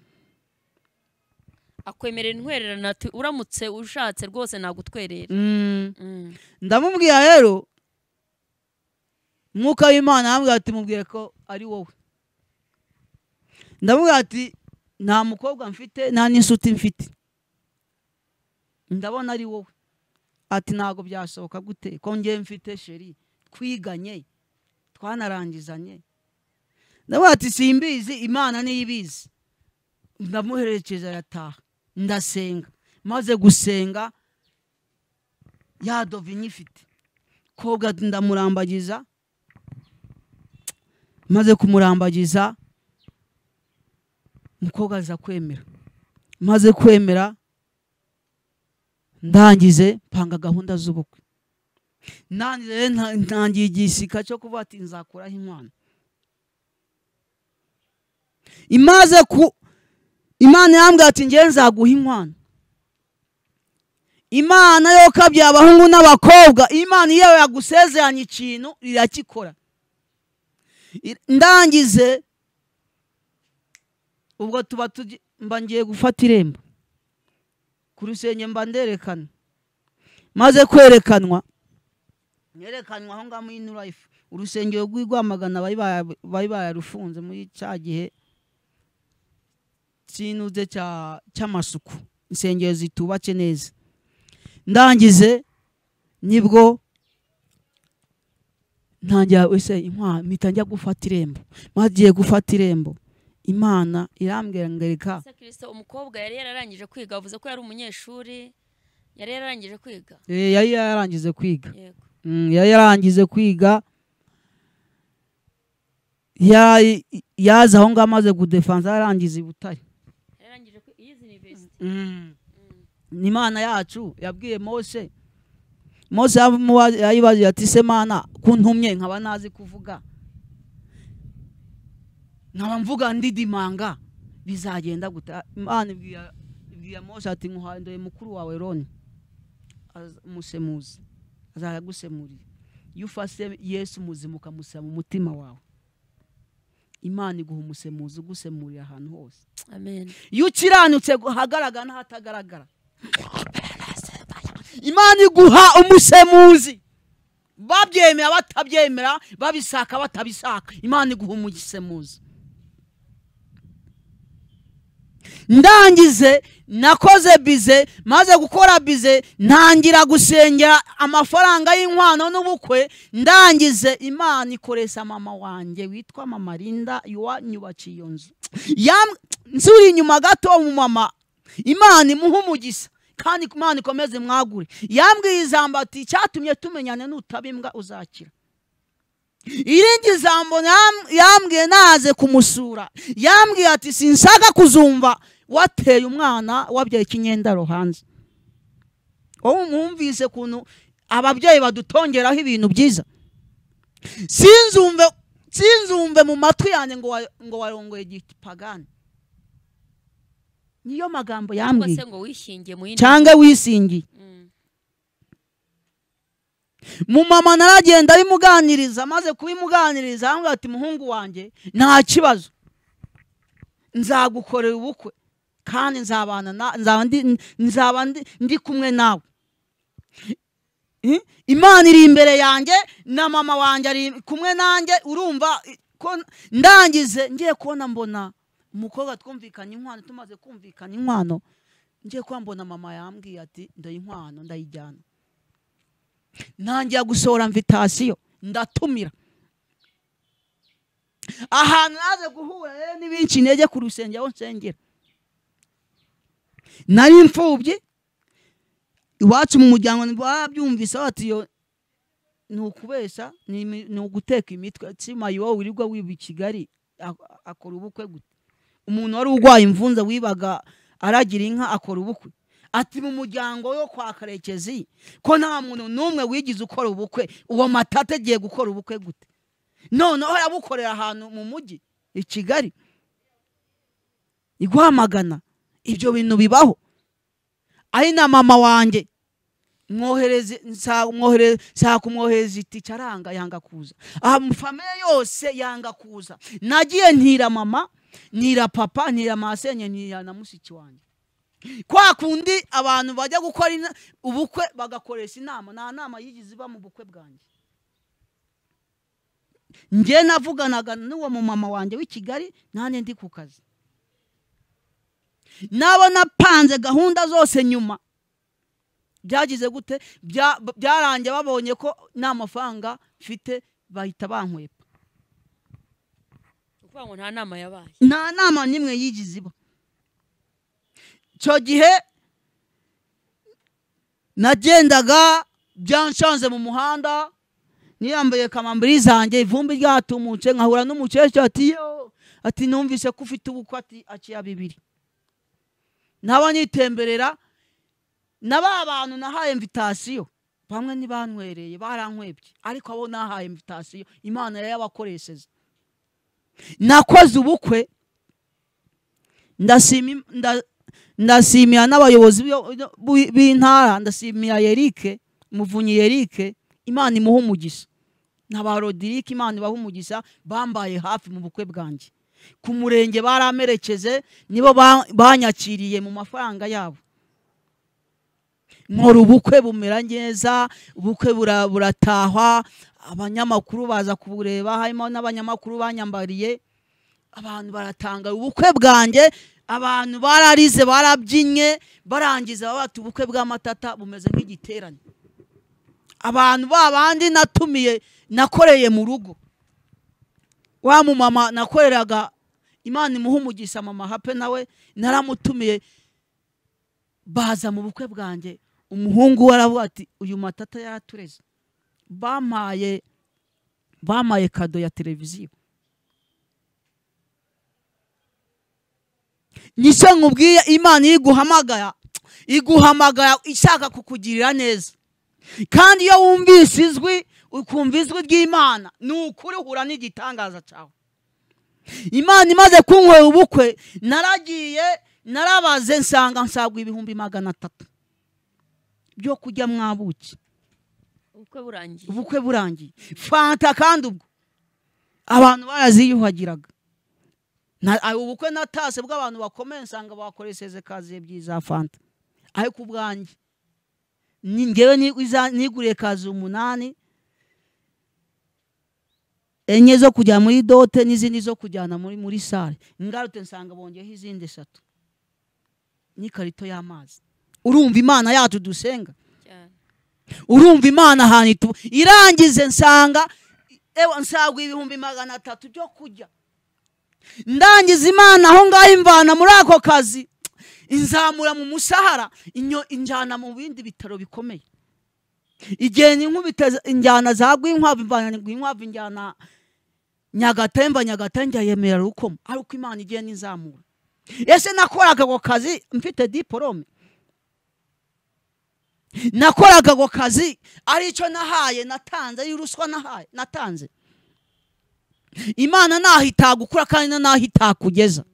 Akwemerera intwererano ati uramutse ushatse rwose nagutwerera. Ndamubwira rero Mwuka w'Imana arambwira ati mubwire ko ari wowe. Ndamubwira ati nta mukobwa mfite nta n'inshuti mfite, ndabona ari wowe. Ati ntago byashoboka gute ko ngiye mfite sheri twiganye twanarangizanye. Ndamubwira ati simbizi, Imana niyo ibizi. Ndamuherekeza arataha, ndasenga. Maze gusenga ya dovi nyifite kobwa ndamurambagiza. Maze kumurambagiza umukobwa aza kwemera. Maze kwemera ndangize panga gahunda z'ubukwe. Nangize ntangiye igisika cyo kuvuga ati nzakuraho inkwano. Imaze ku Imana yambwiye ati ngiye nzaguha inkwano. Imana yo kabye abahungu n'abakobwa, Imana iyo yagusezeranye ikintu irakikora. Ndangize ubwo tuba mba ngiye gufata irembo ku rusenge, mba nderekana. Maze kwerekanwa nyerekanwa aho ngaho muri New Life, urusengero rw'i Rwamagana bari bararufunze muri cya gihe cy'inuze cy'amasuku, insengero zitubatse neza. Ndangize nibwo ntangira wese inkwano, mpita njya gufata irembo. Magiye gufata irembo Imana irambwira ngereka. Kristo umukobwa yari yararangije kwiga, avuze ko yari umunyeshuri, yari yararangije kwiga. Yari yararangije kwiga. Yari yararangije kwiga. Yaza aho ngaho amaze gudefanza yarangiza i Butare. Yararangije yize university. Imana yacu yabwiye Mose. Mose yayibaje ati se Mana kuntumye nkaba nazi kuvuga, nkaba mvuga ndidimanga, bizagenda gute? Imana ibwira Mose ati nkuhaye mukuru wawe Aroni umusemuzi, azagusemurira. Iyo ufashe Yesu muzima ukamusaba mu mutima wawe, Imana iguha umusemuzi ugusemurira ahantu hose. Amen. Iyo ukiranutse hagaragara n'ahatagaragara, Imana iguha umusemuzi. Babyemera batabyemera, babisaka batabisaka, Imana iguha umusemuzi. Ndangize nakoze bize, maze gukora bize ntangira gusengera amafaranga y'inkwano n'ubukwe. Ndangize Imana ikoresha mama wanjye witwa Mama Linda yuwanyubakiye iyo nzu. Nsuri inyuma gato mu mama, Imana imuha umugisha kandi Imana ikomeze mwagure. Yambwiye ijambo ati cyatumye tumenyane nutabimbwa uzakira. Irindi jambo yambwiye naze kumusura, yambwiye ati sinshaka kuzumva wateye umwana wabyaye ikinyendaro hanze. Wowe mwumvise kuntu ababyeyi badutongeraho ibintu byiza. Sinzumve mu matwi yanjye ngo warongoye igipagani. Niyo magambo yambwiye. Cyangwa wisingiye. Mu mama naragenda bimuganiriza, maze kubimuganiriza arambwira ati muhungu wanjye nta kibazo, nzagukorera ubukwe kandi nzabana nzaba ndi kumwe nawe. Imana iri imbere yanjye na mama wanjye ari kumwe nanjye. Urumva ko ndangize ngiye kubona mbona umukobwa twumvikanye inkwano, tumaze kumvikana inkwano ngiye kuba mbona mama yambwiye ati ndayinkwano ndayijyana. Ntangira gusohora invitation ndatumira. Ahantu naze guhura rero n'ibinshi intege ku rusengero aho nsengera. Nari imfubyi iwacu mu muryango babyumvise bati yo ni ukubesha, ni uguteka imitwe, tsima yo wirirwa wiba i Kigali Akora ubukwe gute? Umuntu wari urwaye imvunza wibaga aragira inka akora ubukwe? Ati mu muryango yo kwa Karekezi ko nta muntu n'umwe wigize ukora ubukwe, uwo Matata agiye gukora ubukwe gute? Noneho arabukorera ahantu mu mujyi i Kigali igwamagana. Ibyo bintu bibaho. Ari na mama wanjye mwohereze kumwohereza itike aranga, yanga kuza. Famille yose yanga kuza. Nagiye ntira mama, ntira papa, ntira masenye, ntira na mushiki wanjye. Kwa kundi abantu bajya gukora ubukwe bagakoresha inama, nta nama yigize iba mu bukwe bwanjye. Njye navuganaga n'uwo mu mama wanjye w'i Kigali, nane ndi ku kazi. Nabo napanze gahunda zose nyuma. Byagize gute? Byarangiye babonye ko nta mafaranga mfite, bahita bankwepa. Ukuvuga ngo nta nama yabaye. Nta nama nimwe yigize iba. Icyo gihe nagendaga byanshanze mu muhanda, niyambaye kamambiri zanjye, ivumbi ryatumutse, nkahura n'umukecuru ati yo, ati numvise ko ufite ubukwe, ati akiya bibiri. Naba nitemberera na ba bantu nahaye invitation, bamwe ntibantwereye barankwebye, ariko abo nahaye invitation Imana yabakoresheje. Nakoze ubukwe, ndashimira n'abayobozi b'intara, ndashimira Yerike Muvunyi, Yerike Imana imuha umugisha, na ba Rodirike Imana ibaha umugisha, bambaye hafi mu bukwe bwanjye. Ku murenge baramerekeze, nibo banyakiriye mu mafaranga yabo. Nkora ubukwe bumera neza, ubukwe buratahwa, abanyamakuru baza kubureba, harimo n'abanyamakuru banyambariye, abantu baratanga ubukwe bwanjye, abantu bararize barabyinnye, barangiza bati ubukwe bwa Matata bumeze nk'igiterane. Abantu babandi natumiye nakoreye mu rugo, wa mumama nakoreraga Imana imuha umugisha, mama Hape nawe naramutumiye, baza mu bukwe bwanjye. Umuhungu we aravuga ati uyu Matata yaratureze. Bamaye kado ya televiziyo. Nicyo nkubwiye, Imana iguhamagara, iguhamagara ishaka kukugirira neza. Kandi iyo wumvise ijwi, ukumva ijwi ry'Imana, ni ukuri uhura n'igitangaza cyawe. Imana imaze kunywera ubukwe, naragiye narabaze nsanga nsagwa 300,000 byo kujya mwabuki. Ubukwe burangiye. Ubukwe burangiye. Fanta kandi ubwo abantu baraziyuhagiraga. Ubukwe natase bw'abantu bakomeye nsanga bakoresheje kazi ebyiri za fanta. Ariko ubwanjye ngewe niguriye kazi 8, 4 zo kujya muri dote n'izindi zo kujyana muri sale. Ngarutse nsanga bongeyeho izindi 3 n'ikarito y'amazi. Urumva Imana yacu dusenga, urumva Imana ahantu irangize nsanga ewa nsagwa 300,000 byo kujya. Ndangiza Imana aho ngaho imvana muri ako kazi, inzamura mu musahara, injyana mu bindi bitaro bikomeye. Igenda inkubita injyana za Rwinkwavu, imvana Rwinkwavu injyana Nyagatemba, Nyagatemba yemera Rukoma. Ariko Imana igenda inzamura. Ese nakoraga ako kazi mfite diplome? Nakoraga ako kazi aricyo nahaye, natanze y'uruswa nahaye, natanze. Imana naho itagukura kandi naho itakugeza.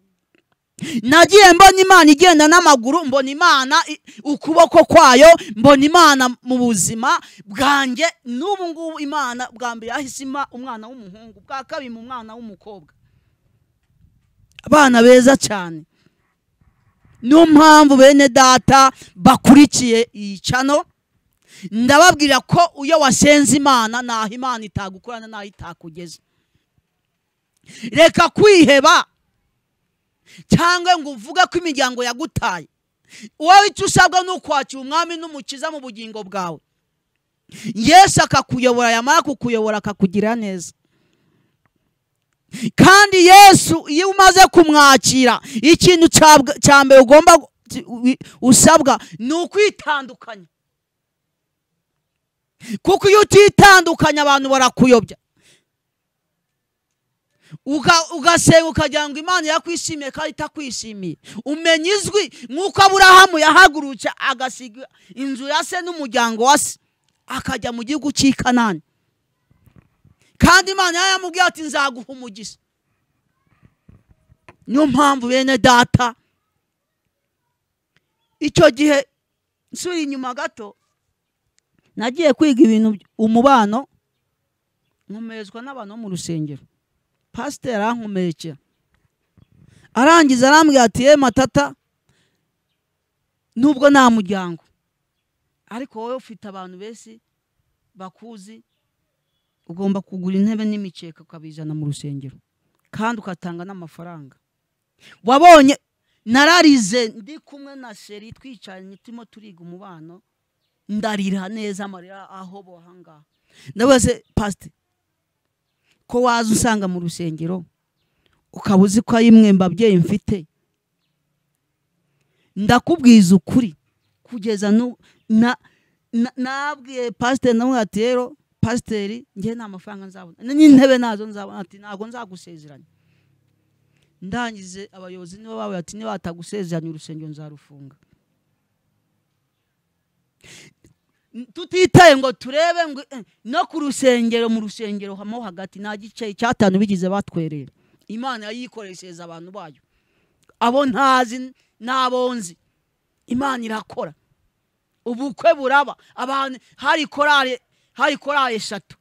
Nagiye mbona Imana igenda n'amaguru, mbona Imana ukuboko kwayo, mbona Imana mu buzima bwanjye. N'ubu ngubu Imana bwa mbere yahise impa umwana w'umuhungu, bwa kabiri mu mwana w'umukobwa, abana beza cyane. Niyo mpamvu bene data bakurikiye iyi channel, ndababwira ko iyo wasenze Imana naho Imana itagukorana naho itakugeza. Reka kwiheba cyangwa ngo uvuge ko imiryango yagutaye. Wowe icyo usabwa ni ukwakira umwami n'umukiza mu bugingo bwawe. Yesu akakuyobora, yamara kukuyobora akakugira neza. Kandi Yesu iyo umaze kumwakira, ikintu cya mbere ugomba usabwa ni ukwitandukanya. Kuko iyo utitandukanya abantu barakuyobya. Ugasenga ukagira ngo Imana yakwishimiye kandi itakwishimiye. Umenya izwi nk'uko Aburahamu yahagurutse agasiga inzu ya se n'umuryango wa se akajya mu gihugu cy'i Kanani, kandi Imana yamubwiye ati nzaguha umugisha. Niyo mpamvu bene data, icyo gihe nsubira inyuma gato, nagiye kwiga ibintu umubano, nkomerezwa n'abantu bo mu rusengero. Pasiteri arankomerekera, arangiza arambwira ati ye Matata, nubwo nta muryango ariko wowe ufite abantu benshi bakuzi, ugomba kugura intebe n'imikeka ukabizana mu rusengero kandi ugatanga n'amafaranga. Wabonye nararize ndi kumwe na sheri twicaranye turimo turiga umubano, ndarira neza amarira aho bohanga. Ndabaze pastor, ko waza usanga mu rusengero ukaba uzi ko ari imwe mbabyeyi mfite, ndakubwiza ukuri kugeza nabwiye pastor namwe ati rero pasiteri njye nta mafaranga nzabona n'intebe nazo nzabona, ati ntago nzagusezeranya. Ndangize abayobozi nibo bawe ati niba batagusezeranya urusengero nzarufunga. Tutitaye ngo turebe ngo no ku rusengero, mu rusengero hamo hagati nta gice cyatanu bigize batwerera. Imana yayikoreshereza abantu bayo, abo ntazi n'abonzi. Imana irakora, ubukwe buraba. Abantu hari korale eshatu,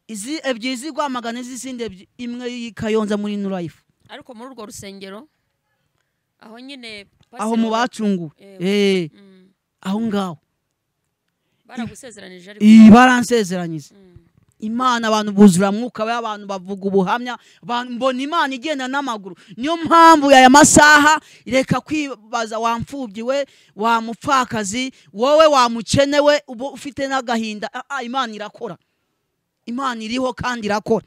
izi ebyiri zigwamagana izindi imwe y'Ikayonza muri New Life. Ariko muri urwo rusengero aho nyine aho mu bacunguwe aho ngaho baragusezeranije, ariko baransezeranyije. Imana abantu buzura mwuka, abantu bavuga ubuhamya, mbona Imana igenda n'amaguru. Niyo mpamvu aya masaha reka kwibaza wa mfubyi we, wa mupfakazi wowe, wa mukene we, uba ufite n'agahinda. Imana irakora, Imana iriho kandi irakora.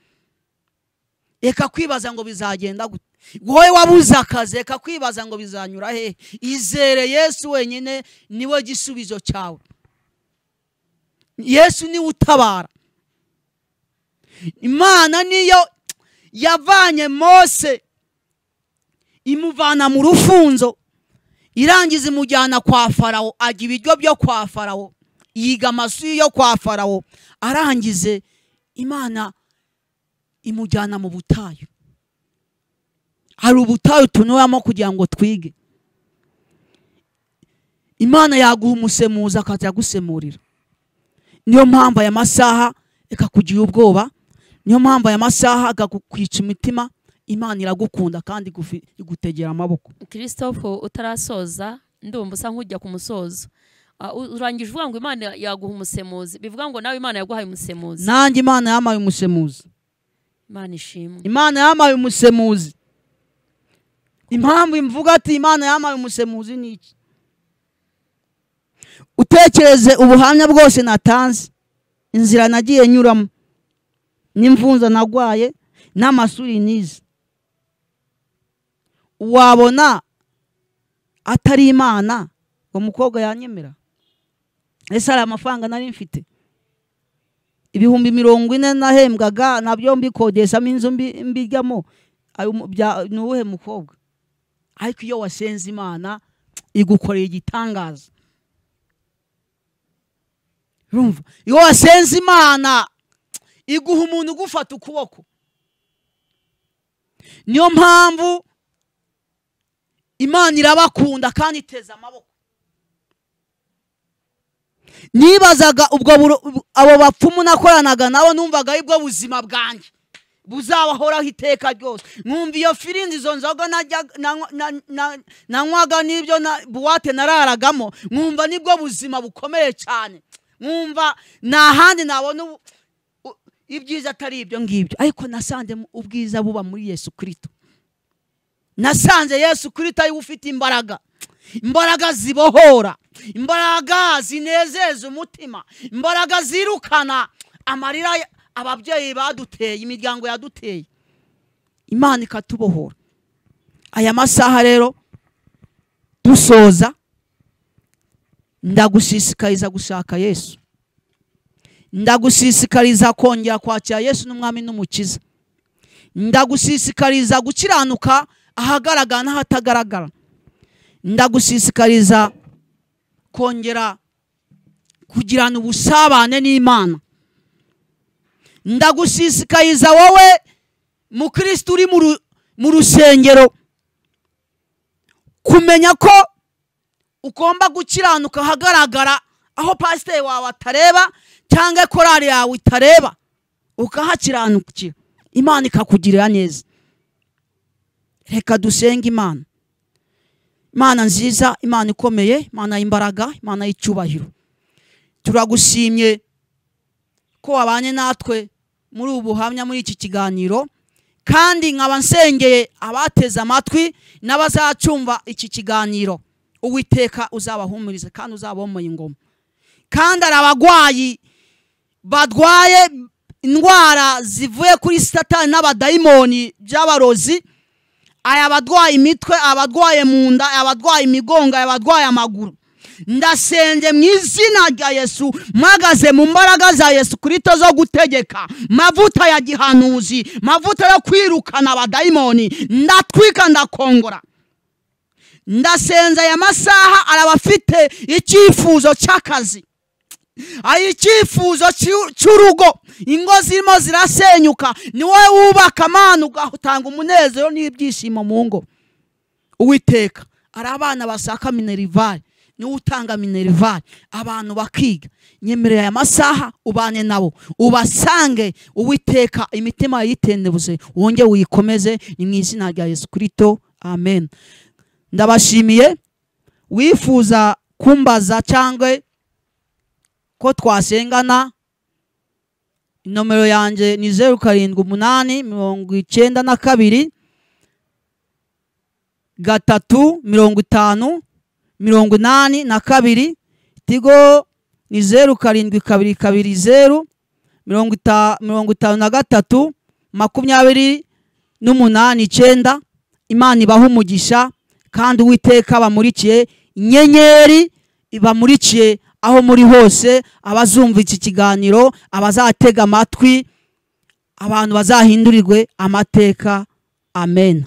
Reka kwibaza ngo bizagenda gute, wowe wabuze akazi, reka kwibaza ngo bizanyura hehe. Izere Yesu wenyine, niwe gisubizo cyawe. Yesu niwe utabara. Imana niyo yavanye Mose imuvana mu rufunzo, irangiza imujyana kwa Farawo, ajya ibiryo byo kwa Farawo, yiga amasuyi yo kwa Farawo, arangize Imana imujyana mu butayu. Hari ubutayu tunyuramo kugira ngo twige. Imana yaguha umusemuzi akaza gusemurira. Niyo mpamvu aya masaha ikakugira ubwoba, niyo mpamvu aya masaha agakwica imitima. Imana iragukunda kandi igutegera amaboko. Christophe, utarasoza ndumva usa nk'ujya ku musozo. Urangije uvuga ngo Imana yaguha umusemuzi, bivuga ngo nawe Imana yaguhaye umusemuzi. Nanjye Imana yamaye umusemuzi. Imana ishimwe. Imana yamaye umusemuzi. Impamvu imvuga ati Imana yamaye umusemuzi ni iki? Utekereze ubuhamya bwose natanze, inzira nagiye nyuramo, n'imvunza nagwaye, n'amasuri nize, wabona atari Imana ngo mukobwa yanyemera? Ese ari amafaranga nari mfite 40,000 nahembwaga nabyo mbikodeshamo inzu mbijyamo, ni uwuhe mukobwa? Ariko iyo wasenze Imana igukorera igitangaza. Urumva, iyo wasenze Imana iguha umuntu ugufata ukuboko. Niyo mpamvu Imana irabakunda kandi iteza amaboko. Nibazaga ubwo abo bapfumu nakoranaga nabo, numvaga ibwo buzima bwanjye buzabahoraho iteka ryose. Nkumva iyo firinzi izo nzoga nanywaga n'ibyo buwate nararagamo, nkumva nibwo buzima bukomeye cyane, nkumva nta handi nabona ibyiza atari ibyo ngibyo. Ariko nasanze ubwiza buba muri Yesu Kristo. Nasanze Yesu Kristo ari ufite imbaraga, imbaraga zibohora, imbaraga zinezeza umutima, imbaraga zirukana amarira ababyeyi baduteye, imiryango yaduteye. Imana ikatubohora. Aya masaha rero dusoza, ndagushishikariza gushaka Yesu, ndagushishikariza kongera kwakira Yesu n'umwami n'umukiza. Ndagushishikariza gukiranuka ahagaragara n'ahatagaragara. Ndagushishikariza kongera kugirana ubusabane n'Imana. Ndagushishikariza wowe mukristo uri mu rusengero kumenya ko ugomba gukiranuka ahagaragara, aho pasiteri wawe atareba cyangwa korali yawe itareba, ukahakiranukira, Imana ikakugirira neza. Reka dusenge Imana. Imana nziza, Imana ikomeye, Imana y'imbaraga, Imana y'icyubahiro, turagushimye ko wabanye natwe muri ubu buhamya, muri iki kiganiro, kandi nkaba nsengeye abateze amatwi n'abazacumva iki kiganiro. Uwiteka uzabahumurize kandi uzabomoye ingoma. Kandi ari abagwayi badwaye indwara zivuye kuri Satani n'abadayimoni by'abarozi, aya abadwaye imitwe, abadwaye mu nda, abadwaye imigongo, abadwaye amaguru, ndasenge mu izina rya Yesu, mpagaze mu mbaraga za Yesu Kristo zo gutegeka, mavuta ya gihanuzi, mavuta yo kwirukana abadayimoni, ndatwika ndakongora. Ndasenza aya masaha arabafite icyifuzo cy'akazi, ari icyifuzo cy'urugo, ingo zirimo zirasenyuka, ni wowe wubaka Mana ugatanga umunezero n'ibyishimo mu ngo. Uwiteka, ari abana basaka minerivare, niwe utanga minerivare, abantu bakiga. Nyemerera aya masaha ubane nabo, ubasange Uwiteka, imitima yitendebuze wongere uyikomeze, ni mu izina rya Yesu Kristo, amen. Ndabashimiye. Wifuza kumbaza cyangwa ko twasengana, inomero yanjye ni 078 92 3 50 82. Tigo ni 0722 0 53 28 9. Imana ibahe umugisha, kandi Uwiteka bamurikiye inyenyeri, ibamurikiye aho muri hose, abazumva iki kiganiro, abazatega amatwi, abantu bazahindurirwe amateka. Amen.